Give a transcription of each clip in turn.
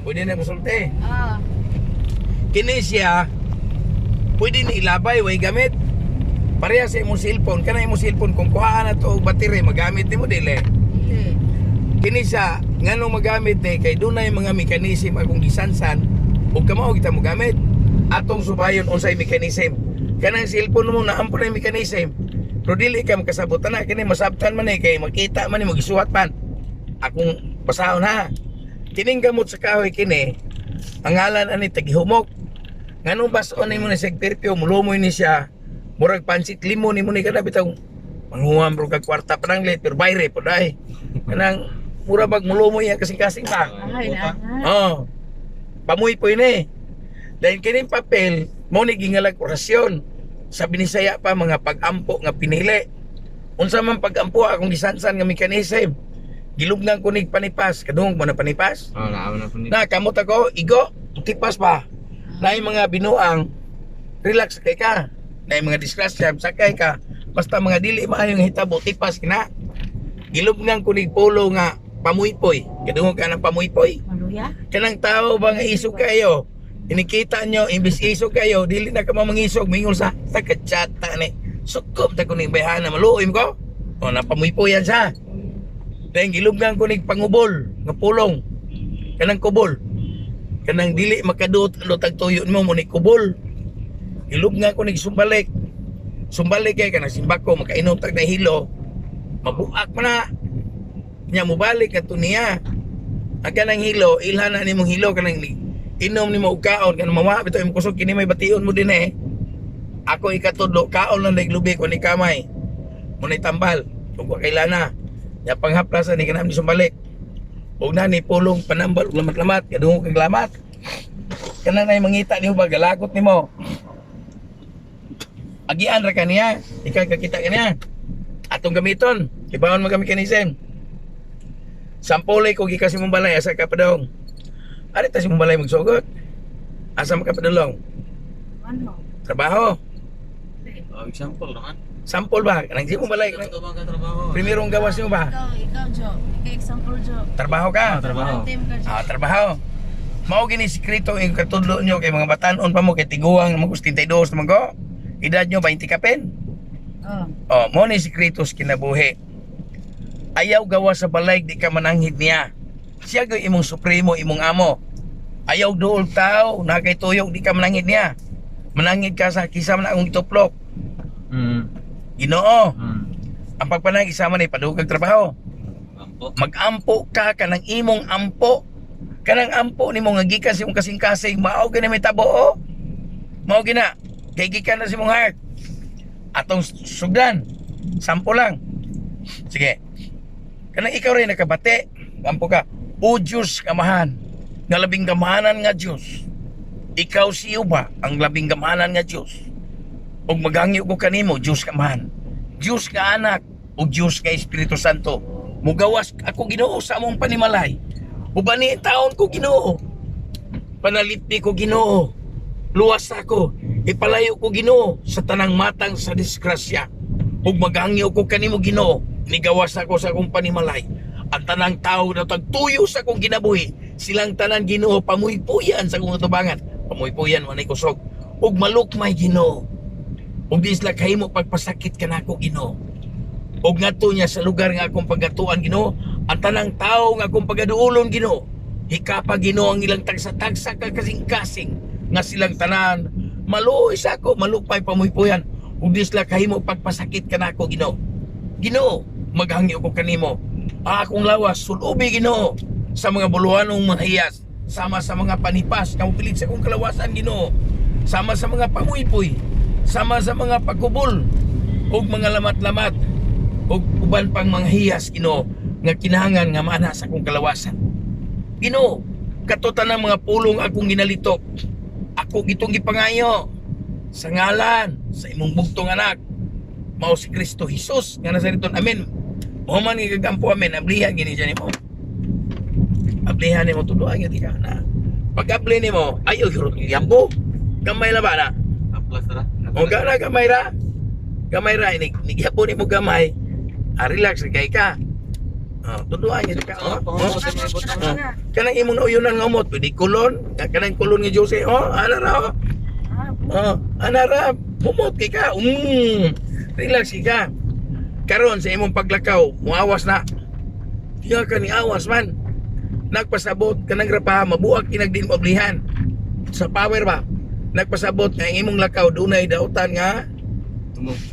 Pwede na musulti. Ah. Kini siya, pwede ni ilabay, way gamit. Pareha sa imong cellphone, kana imong cellphone kung kuhaan na to og battery, magamit nimo dili? Dili. Kini siya, nganong magamit ni kay dunay mga mechanism akong gisansan ug kamao kita mogamit. Atong subayon unsay mechanism. Kanang cellphone mo naampo na yung mechanism. Pero dili ka makasabot na kini, masabtan man eh kay makita man ni magisuhat man. Akong basahon ha. Kining gamot sa kahoy kini, ang ngalan ani tagihumok. Nganong bason nimo ni sig perfume, mulumoy ni siya. Murag pansit limon nimo ni kada bitaw. Manguham bro kag kwarta pananglit pero bayre po dai. Kanang mura bag mulumoy ang kasing-kasing ba. Ay, na. Oh. Pamuy po ini. Dahil kining papel, mo ni gingalag orasyon. Sa Binisaya pa mga pag-ampo nga pinili. Unsa man pag-ampo akong gisansan nga mechanism. Gilugnan ko nig panipas, kadungog mo na panipas. Oh, naamo na po ni. Na kamot ako, igo, tipas pa. Na yung mga binuang, relax kay ka. Na yung mga disgrasya, sakay ka. Basta mga dili maayong hitabo, tipas kina. Gilugnan ko nig polo nga pamuypoy. Kadungog ka ng pamuypoy. Maluya? Kanang tao ba nga isog kayo? Inikita nyo, imbis isog kayo, dili na ka mamangisog, mingol sa tagatsata ni. Sukob ta kuning bayhana, maluoy mo ko. O napamuypoyan siya. Dahil gilugnan ko nig pangubol, nga pulong. Kanang kubol. Kanang dili makaduot ang lutag tuyo nimo mo ni kubol. Gilugnan ko nig sumbalik. Sumbalik kay kanang simbako makainom tag na hilo. Mabuak man na. Nya mobalik kadto niya. Ang kanang hilo, ilhan na nimong hilo kanang inom nimo og kaon kanang mawa bitaw imong kusog kini may bation mo din eh. Ako ikatudlo kaon lang naglubi ko ni kamay. Mo nay tambal ug wa kay lana. Nya panghaplasan ni kanang ni sumbalik. Ug na ni pulong panambal ug lamat-lamat, kadungog kag lamat. Kanang nay mangita nimo ba galagot nimo. Agian ra kaniya, ikaw kakita kaniya. Atong gamiton, ibawon mo kami kanisem. Sampolay ko gikan sa imong balay asa ka padong. Ari ta sa imong balay magsugot. Asa man ka padulong? Ano? Trabaho. Oh, example naman. Sampol ba? Kanang sa imong balay. Ito bang katrabaho? Primerong gawas nimo ba? Ikaw, ikaw, Jo. Ikaw example, Jo. Trabaho ka. Ah, trabaho. Team ka, Jo. Ah, trabaho. Mao gini sikreto ang katudlo nyo kay mga batanon pa mo kay tiguang mo 72 naman ko. Edad nyo 20 kapin. Oh. Oh, mo ni sikreto sa kinabuhi. Ayaw gawa sa balay di ka mananghid niya. Siya gyud imong supremo, imong amo. Ayaw duol tao, na kay tuyok di ka mananghid niya. Mananghid ka sa kisa man akong gituplok. Ginoo, ang pagpanang isama ni padugag trabaho. Ampo. Magampo ka kanang imong ampo. Kanang ampo nimo nga gikan sa imong kasing-kasing, mao gani may tabo oh. Mao gina. Kay gikan na sa imong heart. Atong sugdan. Sampo lang. Sige. Kanang ikaw rin nakabate, ampo ka. O Diyos kamahan, nga labing gamahanan nga Diyos. Ikaw si ba ang labing gamahanan nga Diyos. Ug maghangyo ko kanimo, Diyos kamahan. Diyos nga anak ug Diyos nga Espiritu Santo. Mugawas ako Ginoo sa among panimalay. Ubani taon ko Ginoo. Panalipti ko Ginoo. Luwas ako. Ipalayo ko Ginoo sa tanang matang sa disgrasya. Ug maghangyo ko kanimo Ginoo. Nigawas ako sa akong panimalay. Ang tanang tao na tagtuyo sa akong kinabuhi, silang tanan Ginoo pamuypuyan sa akong atubangan. Pamuypuyan manay kusog. Ug malukmay Ginoo. Ug di sila kahimo pagpasakit kanako Ginoo. Ug ngadto niya sa lugar nga akong pagatuan Ginoo, ang tanang tao nga akong pagaduolon Ginoo. Hikapa Ginoo ang ilang tagsa-tagsa ka kasing-kasing nga silang tanan maluoy sa ako, malupay pamuypuyan. Ug di sila kahimo pagpasakit kanako Ginoo. Ginoo, maghangyo ko kanimo. Ang akong lawas sulubi Ginoo sa mga buluhanong mga hiyas, sama sa mga panipas nga mopilit sa akong kalawasan Ginoo, sama sa mga pamuypuy, sama sa mga pagkubol ug mga lamat-lamat ug uban pang mga hiyas Ginoo nga kinahanglan nga maana sa akong kalawasan. Ginoo, kato tanang mga pulong akong ginalitok. Ako gitong gipangayo sa ngalan sa imong bugtong anak mao si Kristo Jesus nga nasa riton, amen. Mao man nga gagampo, amen. Ablihan gini siya nimo, ablihan nimo, tuduan gyud ka na pag abli nimo ayo hirot yambo gamay la ba na. Aplas ra. O gana gamay ra. Gamay ra ini nigyabo nimo gamay. Ah, relax kay ka. Ah, tuduan gyud ka. Oh, Oh. pangulo sa mga butang. Ah. Kanang imong nauyunan nga umot, pwede kulon, kanang kulon nga Jose, oh, ana ra oh. Ah, Oh, ana ra, humot kay ka. Relax kay ka. Karon sa imong paglakaw, muawas na. Tiya ka ni awas man. Nagpasabot kanang rapaha, mabuak kinagdin mo oblihan. Sa power ba? Nagpasabot nga ang imong lakaw dunay dautan nga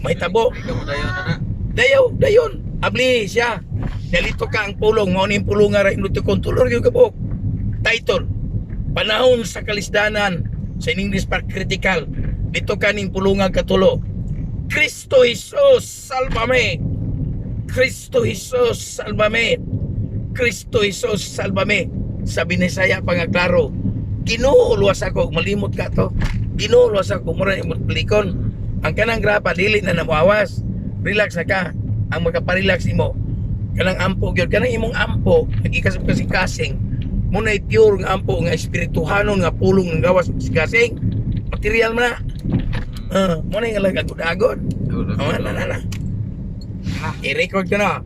may tabo. Ikaw mo dayon na na. Dayaw, dayon. Abli siya. Nalito ka ang pulong, mao ni pulong nga ra imong kontrolor gyud kabuk. Title: Panahon sa Kalisdanan, sa in English pa critical. Dito kaning pulungan katulo. Kristo Jesus, sálvame. Kristo Jesus, sálvame. Kristo Jesus, sálvame. Sa Binisaya pa nga klaro. Ginoo luwas ako, malimot ka to. Ginoo luwas ako, mura imong pelikon. Ang kanang grapa dili na namuawas. Relax na ka. Ang makaparelax nimo kanang ampo gyud, kanang imong ampo nagikas kasi kasing munay pure nga ampo nga espirituhanon nga pulong nga gawas sa kasing material man na. Mo na nga agod-agod. Oh, na na na. I-record ko na.